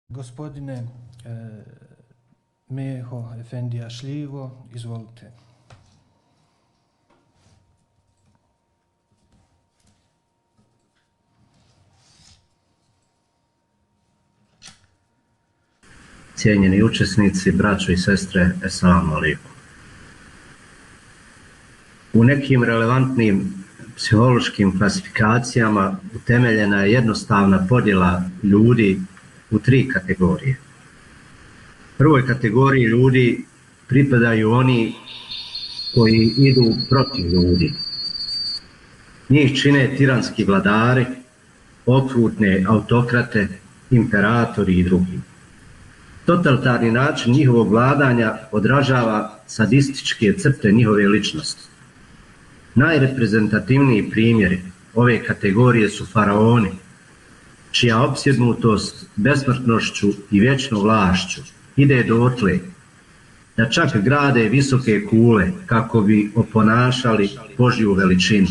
Gospodine Meho Efendija Šljivo, izvolite. Cijenjeni učesnici, braćo i sestre, Esselamu alaikum. U nekim relevantnim psihološkim klasifikacijama utemeljena je jednostavna podjela ljudi u 3 kategorije. Prvoj kategoriji ljudi pripadaju oni koji idu protiv ljudi. Njih čine tiranski vladari, okrutne autokrate, imperatori i drugi. Totalitarni način njihovog vladanja odražava sadističke crte njihove ličnosti. Najreprezentativniji primjeri ove kategorije su faraoni, čija opsjednutost besmrtnošću i vječnom vlašću ide dotle da čak grade visoke kule kako bi oponašali Božju veličinu,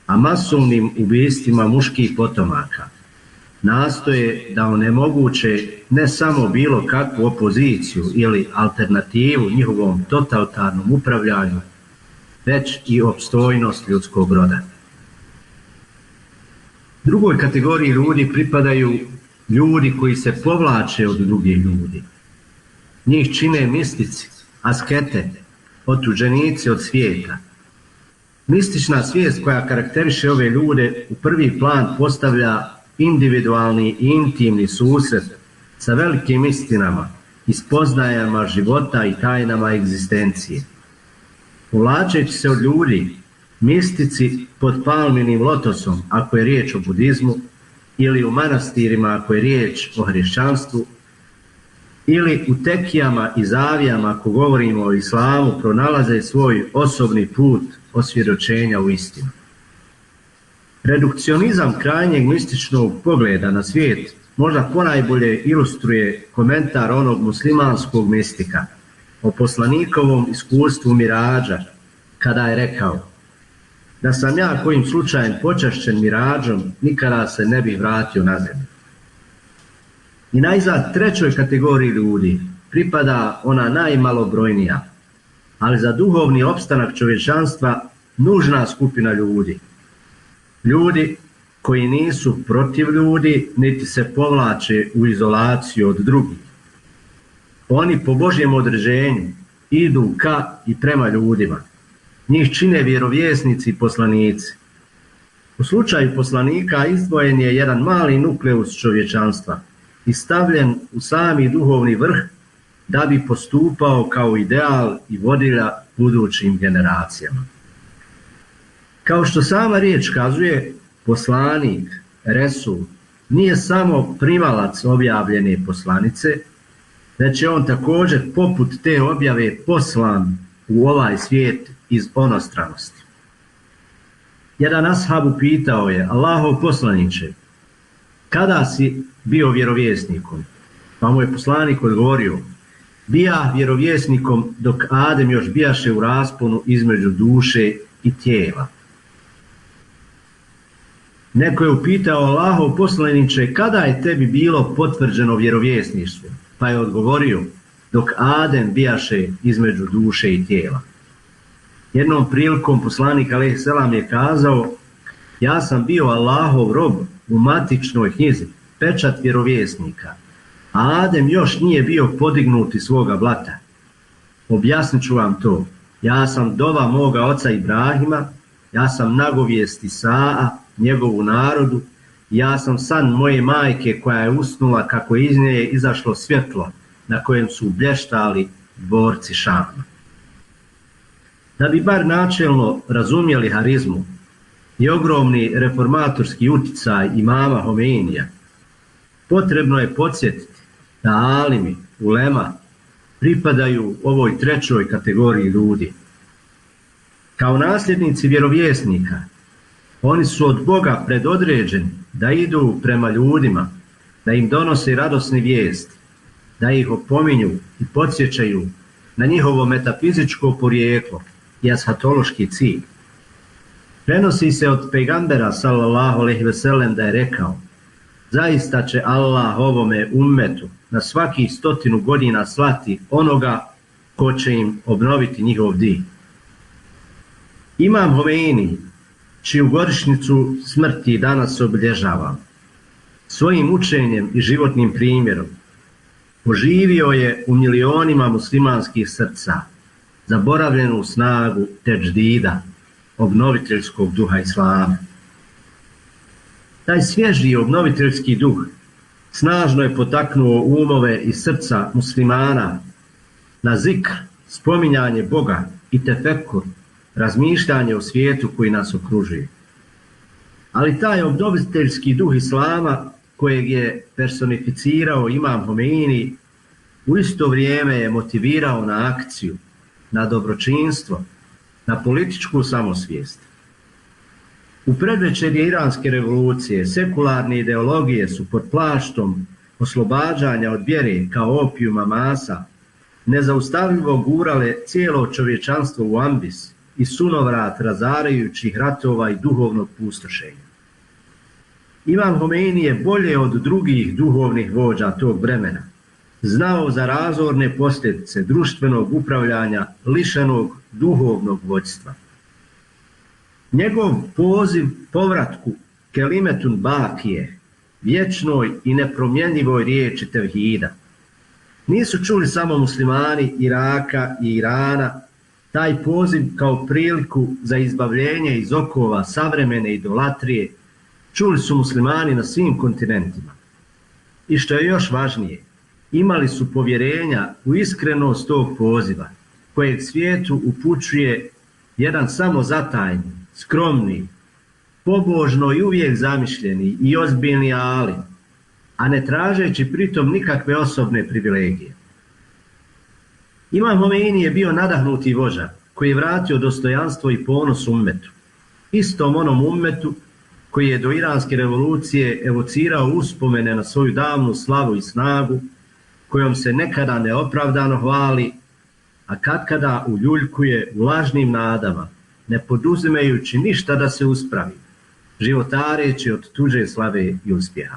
a masovnim ubistvima muških potomaka nastoje da onemoguće ne samo bilo kakvu opoziciju ili alternativu njihovom totalitarnom upravljanju, već i opstojnost ljudskog roda. Drugoj kategoriji ljudi pripadaju ljudi koji se povlače od drugih ljudi. Njih čine mistici, askete, otuđenici od svijeta. Mistična svijest koja karakteriše ove ljude u prvi plan postavlja individualni i intimni susret sa velikim istinama i spoznajama života i tajnama egzistencije. Povlačeći se od ljudi, mistici pod palminim lotosom, ako je riječ o budizmu, ili u manastirima, ako je riječ o hrišćanstvu, ili u tekijama i zavijama, ako govorimo o islamu, pronalaze svoj osobni put osvjedočenja u istinu. Redukcionizam krajnjeg mističnog pogleda na svijet možda ponajbolje ilustruje komentar onog muslimanskog mistika o poslanikovom iskustvu miradža, kada je rekao: da sam ja kojim slučajem počašćen miradžom, nikada se ne bih vratio na zemlju. I najzad trećoj kategoriji ljudi pripada ona najmalobrojnija, ali za duhovni opstanak čovječanstva nužna skupina ljudi. Ljudi koji nisu protiv ljudi, niti se povlače u izolaciju od drugih. Oni po Božjem određenju idu ka i prema ljudima. Njih čine vjerovjesnici i poslanici. U slučaju poslanika izdvojen je jedan mali nukleus čovječanstva i stavljen u sami duhovni vrh da bi postupao kao ideal i vodilja budućim generacijama. Kao što sama riječ kazuje, poslanik, Resul, nije samo primalac objavljene poslanice, već je on također poput te objave poslan u ovaj svijet iz onostranosti. Jedan ashab upitao je: Allahov poslaniče, kada si bio vjerovjesnikom? Pa mu je poslanik odgovorio: bija vjerovjesnikom dok Adem još bijaše u rasponu između duše i tijela. Neko je upitao: Allahov poslaniče, kada je tebi bilo potvrđeno vjerovjesništvo? Pa je odgovorio: dok Adem bijaše između duše i tijela. Jednom prilikom poslanik alejhi selam je kazao: ja sam bio Allahov rob u matičnoj knjizi, pečat vjerovjesnika, a Adem još nije bio podignut iz svoga blata. Objasnit ću vam to. Ja sam dova moga oca Ibrahima, ja sam nagovijest Isaa, njegovu narodu, ja sam san moje majke koja je usnula kako iz nje je izašlo svjetlo na kojem su blještali dvorci Šama. Da bi bar načelno razumjeli harizmu i ogromni reformatorski utjecaj imama Homeinija, potrebno je podsjetiti da alimi, ulema, pripadaju ovoj trećoj kategoriji ljudi. Kao nasljednici vjerovjesnika, oni su od Boga predodređeni da idu prema ljudima, da im donose radosne vijesti, da ih opominju i podsjećaju na njihovo metafizičko porijeklo i ashatološki cilj. Prenosi se od pejgambera sallallahu alejhi ve sellem da je rekao: zaista će Allah ovome ummetu na svakih 100 godina slati onoga ko će im obnoviti njihov din. Imam Homeini, čiju godišnjicu smrti danas obilježavam, svojim učenjem i životnim primjerom oživio je u milionima muslimanskih srca zaboravljenu snagu teđdida, obnoviteljskog duha Islama. Taj svježi obnoviteljski duh snažno je potaknuo umove i srca muslimana na zikr, spominjanje Boga i tefekur, razmišljanje o svijetu koji nas okružuje. Ali taj obnoviteljski duh Islama kojeg je personificirao Imam Homeini u isto vrijeme je motivirao na akciju, na dobročinstvo, na političku samosvijest. U predvečerje Iranske revolucije sekularne ideologije su pod plaštom oslobađanja od vjere kao opijuma masa nezaustavljivo gurale cijelo čovječanstvo u ambis i sunovrat razarajućih ratova i duhovnog pustošenja. Imam Homeini je bolje od drugih duhovnih vođa tog vremena znao za razorne posljedice društvenog upravljanja lišenog duhovnog vođstva. Njegov poziv povratku kelimetun bakije, vječnoj i nepromjenjivoj riječi tevhida, nisu čuli samo muslimani Iraka i Irana, taj poziv kao priliku za izbavljenje iz okova savremene idolatrije čuli su muslimani na svim kontinentima. I što je još važnije, imali su povjerenja u iskrenost tog poziva, kojeg svijetu upućuje jedan samozatajni, skromni, pobožno i uvijek zamišljeni i ozbiljni alim, a ne tražeći pritom nikakve osobne privilegije. Imam Homeini je bio nadahnuti vođa koji je vratio dostojanstvo i ponos ummetu, istom onom ummetu koji je do Iranske revolucije evocirao uspomene na svoju davnu slavu i snagu, kojom se nekada neopravdano hvali, a katkada uljuljkuje u lažnim nadama, ne poduzimajući ništa da se uspravi, životareći od tuđe slave i uspjeha.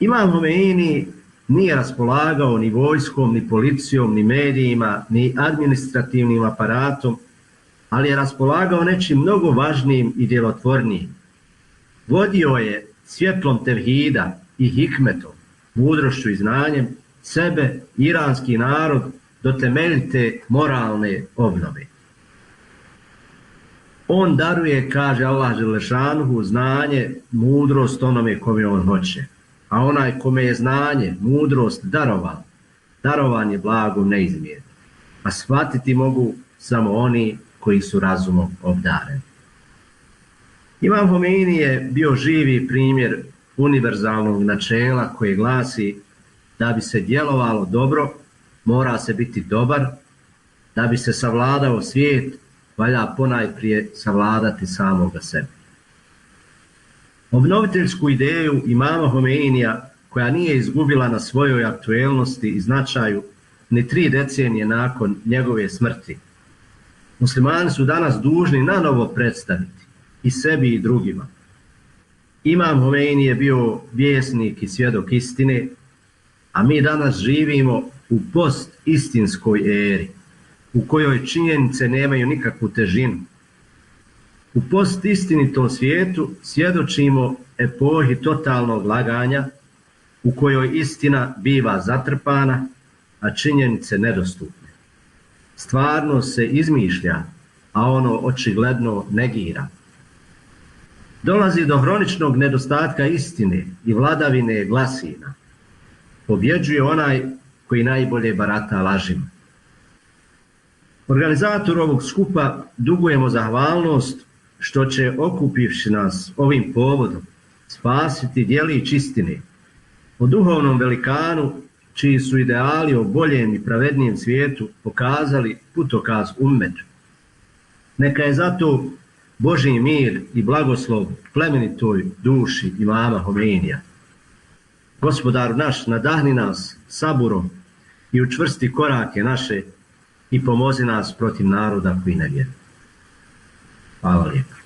Imam Homeini nije raspolagao ni vojskom, ni policijom, ni medijima, ni administrativnim aparatom, ali je raspolagao nečim mnogo važnijim i djelotvornijim. Vodio je svjetlom tevhida i hikmetom, mudrošću i znanjem sebe, iranski narod, do temeljite moralne obnove. On daruje, kaže Allah Đelešanuhu, znanje, mudrost onome kome on hoće, a onaj kome je znanje, mudrost darovan je blagom neizmjerno, a shvatiti mogu samo oni koji su razumom obdareni. Imam Homeini je bio živi primjer univerzalnog načela koje glasi da bi se djelovalo dobro, mora se biti dobar, da bi se savladao svijet, valja ponajprije savladati samoga sebe. Obnoviteljsku ideju imama Homeinija, koja nije izgubila na svojoj aktuelnosti i značaju ni 3 decenije nakon njegove smrti, muslimani su danas dužni nanovo predstaviti i sebi i drugima. Imam Homeini je bio vjesnik i svjedok istine, a mi danas živimo u post-istinskoj eri, u kojoj činjenice nemaju nikakvu težinu. U post-istinitom svijetu svjedočimo epohi totalnog laganja, u kojoj istina biva zatrpana, a činjenice nedostupne. Stvarnost se izmišlja, a ono očigledno negira. Dolazi do hroničnog nedostatka istine i vladavine glasina. Pobjeđuje onaj koji najbolje barata lažima. Organizatoru ovog skupa dugujemo zahvalnost što će, okupivši nas ovim povodom, spasiti djelić istine o duhovnom velikanu čiji su ideali o boljem i pravednijem svijetu pokazali putokaz ummetu. Neka je zato Božji mir i blagoslov plemenitoj duši imama Homeinija. Gospodaru naš, nadahni nas saburom i učvrsti korake naše i pomozi nas protiv naroda koji ne vjeruje. Hvala lijepo.